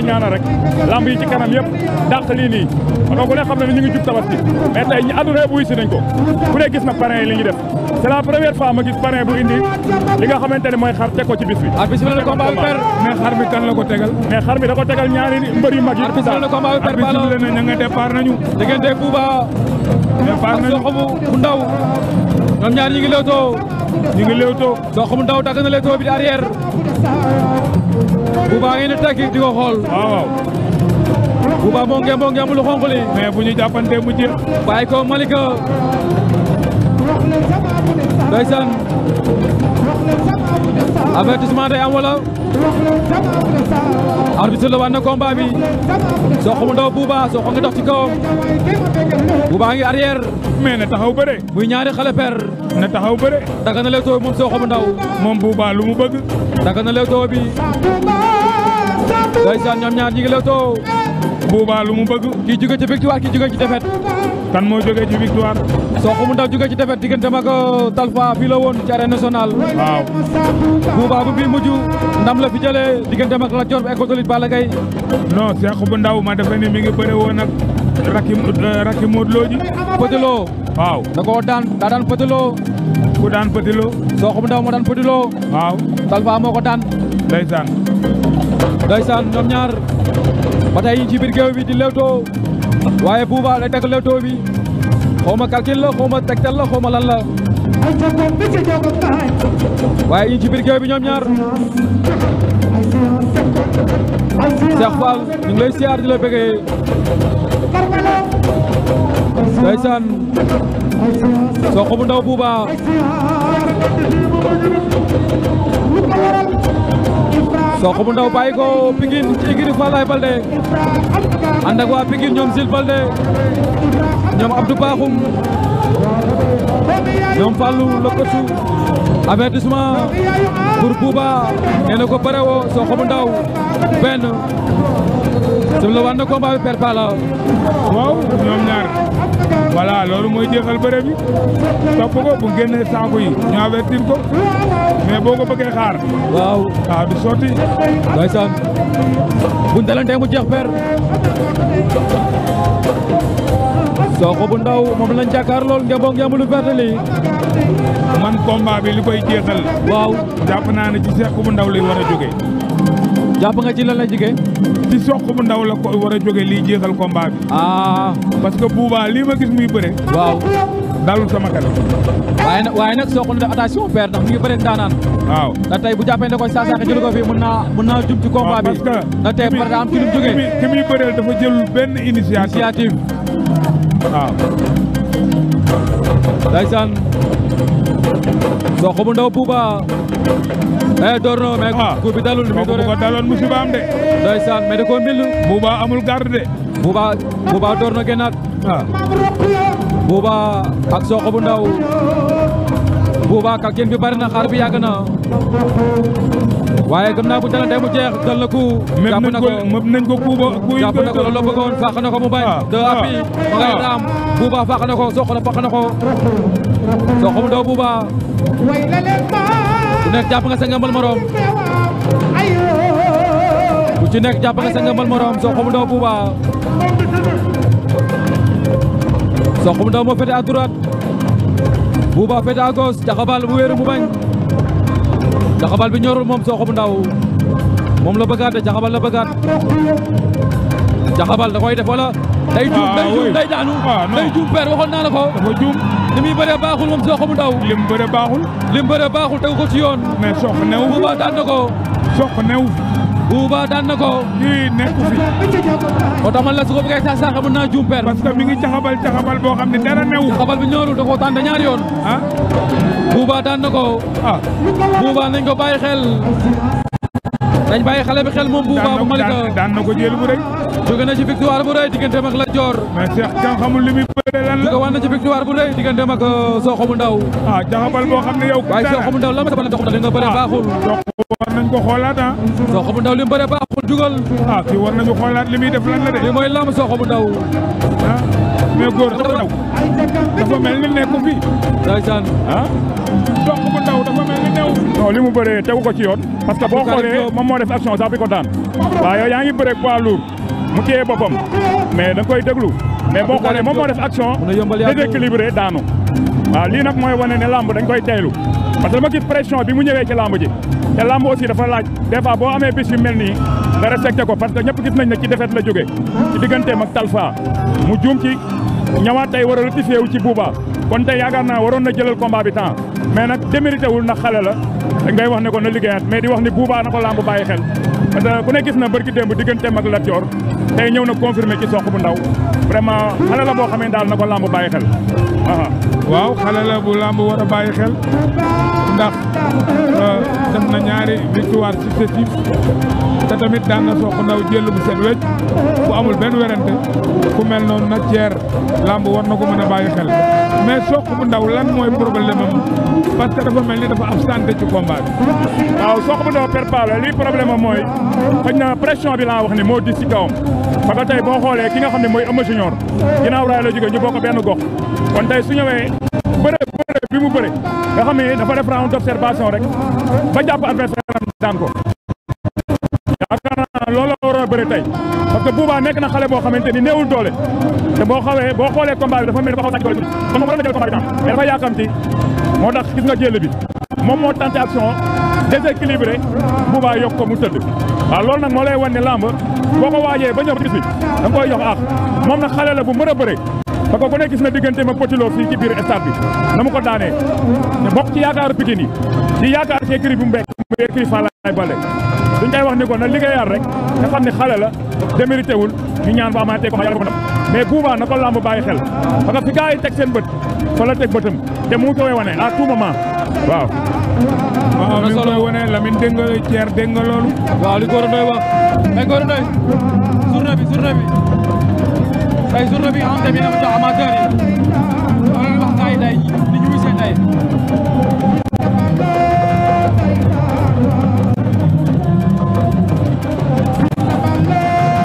ñaanal rek lamb yi ci kanam yëpp dàq lii nii parce que ku ne xam na ne ñu ngi jub tabaski mais tey ñi àdduna yëpp wuy si nañ ko ku ne gis na parrain yi li ñu def c'est la première fois ma gis parrain bu indi li nga xamante ne mooy xar teg ko ci bis bi. arbitre bi la combat bi per mais xar mi kan la ko tegal. mais xar mi da ko tegal ñaari mbër yu mag yi. arbitre bi la combat bi per balo arbitre bi la ña nga départ nañu. diggante Bouba départ nañu Sokh bu ndaw ñoom ñaar ñi ngi lewtoo Sokh bu ndaw dagg na lewtoo bi di arrière Bouba ngi ne tekki di ko xool. waaw Bouba moo ngeem lu xonq li mais bu ñu jàppante mu jeex. bàyyi ko Malika ndeysaan avertissement day am wala arbitre la war na combat bi Sokh bu ndaw Bouba Sokh nga dox ci kawam Bouba ngi arrière mais na taxaw bëre. muy ñaari xale per na taxaw bëre. daga na lewtoo moom Sokh bu ndaw moom Bouba lu mu bëgg. daga na lewtoo bi ndeysaan ñoom ñaar ñi ngi lewtoo Bouba lu mu bëgg. kii jóge ci victoire kii jóge ci défaite kan moo jógee ci victoire. Sokh bu ndaw jóge ci défaite diggante mag Talfa fii la woon ci arène nationale. waaw. Bouba bu bii mujj ndam la fi jëlee diggante mag la Dior bu école de lutte Balla Gaye. non Cheikh bu ndaw ma defe ni mi ngi bëre woon ak rakki Modou Lo ji. Petit Lo waaw. da koo daan daa daan Petit Lo ku daan Petit Lo. Sokh bu ndaw moo daan Petit Lo waaw. Talfa moo ko daan ndeysaan. ñoom ñaar ba tey ci biir géew bi di lewtoo waaye Bouba lay teg lewtoo bi xaw ma calcul la xaw ma tegtal la xaw ma lan la waaye yi ci biir géew bi ñoom ñaar Cheikh Fall ñu ngi lay siyaar di la bëggee ndeysaan Sokh bu ndaw Bouba Sokh bu ndaw bàyyi ko Pikine ci écurie Falaye Baldé ànd ak waa Pikine ñoom Sil Baldé ñoom Abdou Bakhoum ñoom Fallou Lokosu avertissement pour Bouba nee na ko bëre woo Sokh bu ndaw benn sum la war na combat bi per pala waaw ñoom ñaar voilà loolu mooy jeexal bëre bi topp ko bu génnee saako yi ñu avertir ko mais boo ko bëggee xaar. waaw du sotti. ndeysaan buñ dalantee mu jeex per Sokh bu ndaw moom lañ jàkkaar lool ngemboo ngemb lu vert li man combat bi li koy jeexal. waaw jàpp naa ne ci Cheikh bu ndaw lay war a jógee. jàpp nga ci lan la jigee ci Sokh bu ndaw la ko war a jógee liy jeexal combat bi. parce que Bouba lii ma gis muy bëre. waaw dalul sama kanam. waaye nag Sokh na def attention père ndax mu ngi bëre daanaan. waaw da tey bu jàppee ne ko saa saa jël ko fii mën naa jum ci combat bi. parce que da tey par exemple ci lu mu jógee. ki muy bëreel dafa jël benn initiative. waaw. ndeysaan Sokh bu ndaw Bouba. door na mais coup bi dalul. kooku bu ko daloon musiba am de. ndeysaan mais da koo mbil. Bouba amul garde de. Bouba door na génnaat. Bouba ak Sokh bu ndaw. Bouba kalkin bi bari na xaar bi yàgg na. waaye gëm naa bu dalantee mu jeex dal na coup. jàpp na ko mëb nañ ko coup ba. jàpp na ko loolu la bëggoon fàq na ko mu bañ. de appui ma ngay raam. Bouba fàq na ko Sokh na fàq na ko. Sokh bu ndaw Bouba. ku nekk jàpp nga sa ngëmbal morom. ku ci nekk jàpp nga sa ngëmbal morom Sokh bu ndaw Bouba. Sokh bu ndaw moo féete à droite. Bouba féete à gauche Caxabal bu wéeru mu bañ. Caxabal bi ñorul moom Sokh bu ndaw moom la bëggaat de Caxabal la bëggaat. Caxabal da koy def wala. day juum day daanu. day juum père waxoon naa la ko. dafa juum. ni muy bëree baaxul moom Sokh bu ndaw. lim bëree baaxul. lim bëree baaxul tegu ko ci yoon. mais Sokh new. Bouba daan na ko. Sokh new. Bouba daan na ko. kii nekku fi. moo tax man la su ko bëggee sax mën naa juum père. parce que mi ngi caxabal boo xam ne dara new. Caxabal bi ñorul da koo tànn ñaari yoon. Bouba daan na ko. Bouba nañ ko bàyyi xel. nañ bàyyi xale bi xel moom Bouba bu Malika. daan na ko jël bu rëy. jóge na ci victoire bu rëy diggante mag la Dior. mais Cheikh kan xamul li muy bëre lan la. jóge woon na ci victoire bu rëy diggante mag Sokh bu ndaw. caxabal boo xam ne yow. waaye Sokh bu ndaw la ma sabal dox li nga bëre baaxul. war nañ ko xoolaat Sokh bu ndaw li mu bëre baaxul jugal. kii war nañu xoolaat li muy def lan la de. li mooy lamb Sokh bu ndaw. mais góor dafa ndaw. dafa mel ni nekku fi. ndeysaan. Sokh bu ndaw dafa mel ni new. non li mu bëree tegu ko ci yoon. parce que boo xoolee moom moo def action sax bi ko daan waaw yow yaa ngi bëre poids lourd mu téye boppam mais da koy déglu mais boo xoolee moom moo def action déséquilibré daanu waaw lii nag mooy wane ne lamb dañ koy teylu parce que dama gis pression bi mu ñëwee ci lamb ji te lamb aussi dafa laaj des fois boo amee bis yu mel nii nga respecté ko parce que ñëpp gis nañ ne ci défaite la jógee ci digganteem ak Talfa mu juum ci ñëwaat tey war a rectifié wu ci Bouba kon tey yaakaar naa waroon na jëlal combat bi temps mais nag démérité wul ndax xale la dañ ngay wax ne ko na liggéeyaat mais di wax ni Bouba na ko lamb bàyyi xel parce que ku ne gis na bërki démb digganteem ak Lat Dior tey ñëw na confirmé ci Sokh bu ndaw vraiment xale la boo xamee daal na ko lamb bàyyi xel waaw xale la bu lamb war a bàyyi xel ndax def na ñaari victoire successive te tamit daan na Sokh ndaw jël bu set wecc bu amul benn werante ku mel noonu na ceer lamb war na ko mën a bàyyi xel mais Sokh bu ndaw lan mooy problème am parce que dafa mel ni dafa absenté ci combat bi. waaw Sokh bu ndaw perpale lii problème am mooy xëy na pression bi laa wax ni moo dis ci kawam parce que tey boo xoolee ki nga xam ne mooy Eumeu Junior ginnaaw raay la jógee ñu bokk benn gox kon tey su ñëwee bëre bi mu bëre nga xam ne dafa def round d'observation rek ba jàpp adversaire am daan ko yaakaar naa loolu la waroon a bëre tey parce que Bouba nekk na xale boo xamante ni néewul doole te boo xoolee combat bi dafa mel dafa xaw a sàcc doole tuuti kon moom waroon na jël combat bi temps mais dafa yàkkamti moo tax gis nga jël bi moom moo tenté action déséquilibré Bouba yokk ko mu tëdd waaw loolu nag moo lay wan ne lamb boo ko waajee ba ñëw ba gis bi da nga koy jox aak moom nag xale la bu mën a bëre parce que ku ne gis na diggante ma Petit Lo fii ci biir stade bi na mu ko daanee te bokk ci yaakaaru Pikine yi di yaakaar ci écurie bu Mbek mu écurie Falaye Baldé duñ koy wax ni ko na liggéeyaat rek nga xam ne xale la démérité wul ñu ñaan ba amaatee ko ma yàlla ko ndam mais Bouba na ko lamb bàyyi xel parce que fi gars yi teg seen bët fa la teg bëtam te mu ngi koy wane à tout moment waaw. waaw mi ngi koy wane Lamine dégg nga Thier dégg nga loolu. waaw li Gora Ndoye wax mais Gora Ndoye journée bi tey journée bi nga xamante ne dafa jox amateur yi loolu wax gars yi tey li ñu wisee tey.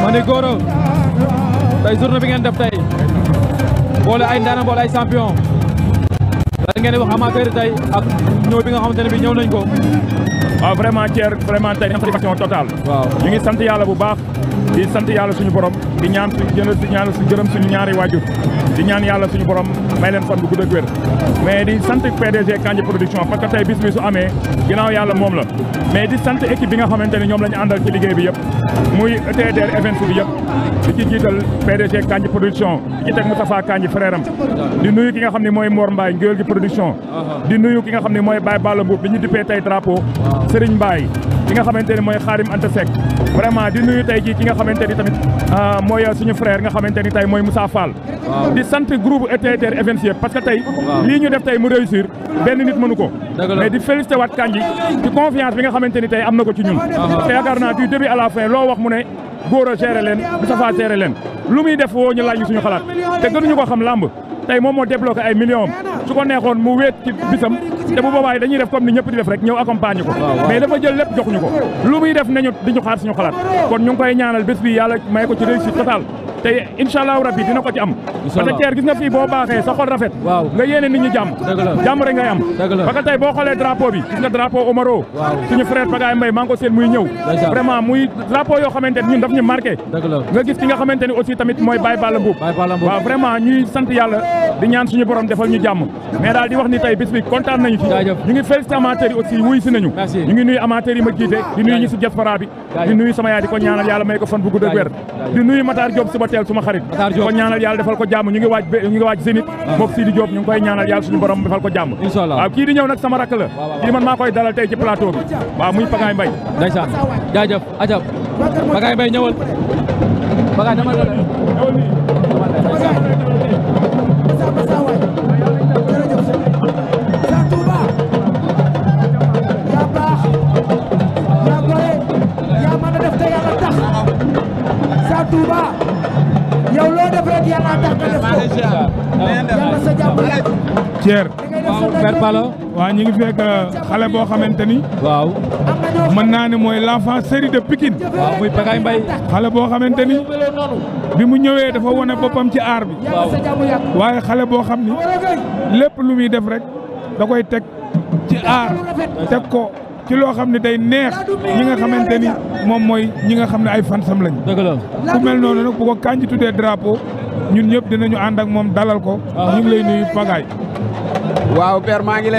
ma ne Gora tey journée bi ngeen def tey boole ay ndaanaan boole ay champion lan ngeen di wax amateur tey ak ñëw bi nga xamante ne bi ñëw nañ ko. waaw vraiment Thier vraiment tey am satisfaction totale. waaw ñu ngi sant yàlla bu baax di sant yàlla suñu borom di ñaan gërëm suñu ñaari waajur di ñaan yàlla suñu borom may leen fan bu gudd ak wér mais di sant PDG Kandji production parce que tey bis bi su amee ginnaaw yàlla moom la mais di sant équipe bi nga xamante ne ñoom la ñu àndal ci liggéey bi yëpp muy ETDR events bi yëpp di ci jiital PDG Kandji production di ci teg Moustapha Kandji frère am di nuyu ki nga xam ne mooy Mor Mbaye ngéwél gi production di nuyu ki nga xam ne mooy Baye Balla Mbuub bi ñu dippee tey drapeau Serigne Mbaye ki nga xamante ne mooy Khadim Anta Seck vraiment di nuyu tey jii ki nga xamante ni tamit mooy suñu frère nga xamante ni tey mooy Moussa Fall di sant groupe ETDR events yëpp parce que tey lii ñu def tey mu réussir benn nit mënu ko mais di félicité waat Kandji ci confiance bi nga xamante ni tey am na ko ci ñun te yaakaar naa du début à la fin loo wax mu ne góor a géré leen Moustapha géré leen lu muy def woo ñu laaj ñu suñu xalaat te gënuñu ko xam lamb tey moom moo débloqué ay millions su ko neexoon mu wéet ci bisam te bu boobaa dañuy def comme ni ñëpp di def rek ñëw accompagner ko mais dafa jël lépp joxuñu ko lu muy def nañu di ñu xaar suñu xalaat kon ñu ngi koy ñaanal bés bi yàlla may ko ci réussite totale te incha allahu rabbi dina ko ci am parce que Thier gis nga fii boo baaxee sa xol rafet nga yéene nit ñi jàmm rek ngay am parce que tey boo xoolee drapeau bi gis nga drapeau Omaro suñu frère Pagaye Mbaye maa ngi ko seen muy ñëw vraiment muy drapeau yoo xamante ni ñun daf ñu marqué nga gis ki nga xamante ni aussi tamit mooy Baye Balla Mbuub waaw vraiment ñuy sant yàlla di ñaan suñu borom defal ñu jàmm mais daal di wax ni tey bis bi kontaan nañu ci ñu ngi félicité amateurs yi aussi wuy si nañu ñu ngi nuyu amateurs yi ma jiite di nuyu ñi si diaspora bi di nuyu sama yaay di ko ñaanal yàlla may ko fan bu gudd ak wér di nuyu Matar Diop suba teel suma xarit di ko ñaanal yàlla defal ko jàmm ñu ngi waaj Zénith mook Sidi Diop ñu ngi koy ñaanal yàlla suñu borom defal ko jàmm waaw kii di ñëw nag sama rakk la kii man maa koy dalal tey ci plateau bi waaw muy Pagaye Mbaye ndeysaan jaajëf ajab Pagaye Mbaye ñëwal Pagaye dama Touba yow loo def rek yàlla tax nga def ko yàlla sa jàmm yàgg Thier waaw Père Pala waaw ñu ngi fekk xale boo xamante ni waaw mën naa ne mooy l'enfant chéri de Pikine waaw muy Pagaye Mbaye xale boo xamante ni bi mu ñëwee dafa wane boppam ci aar bi waaye xale boo xam ni lépp lu muy def rek da koy teg ci aar teg ko ci loo xam ne day neex ñi nga xamante ni moom mooy ñi nga xam ne ay fansam lañ. dëgg la ku mel noonu nag bu ko Kandji tuddee drapeau ñun ñëpp dinañu ànd ak moom dalal ko. ñu ngi lay nuyu Pagaye. waaw père maa ngi lay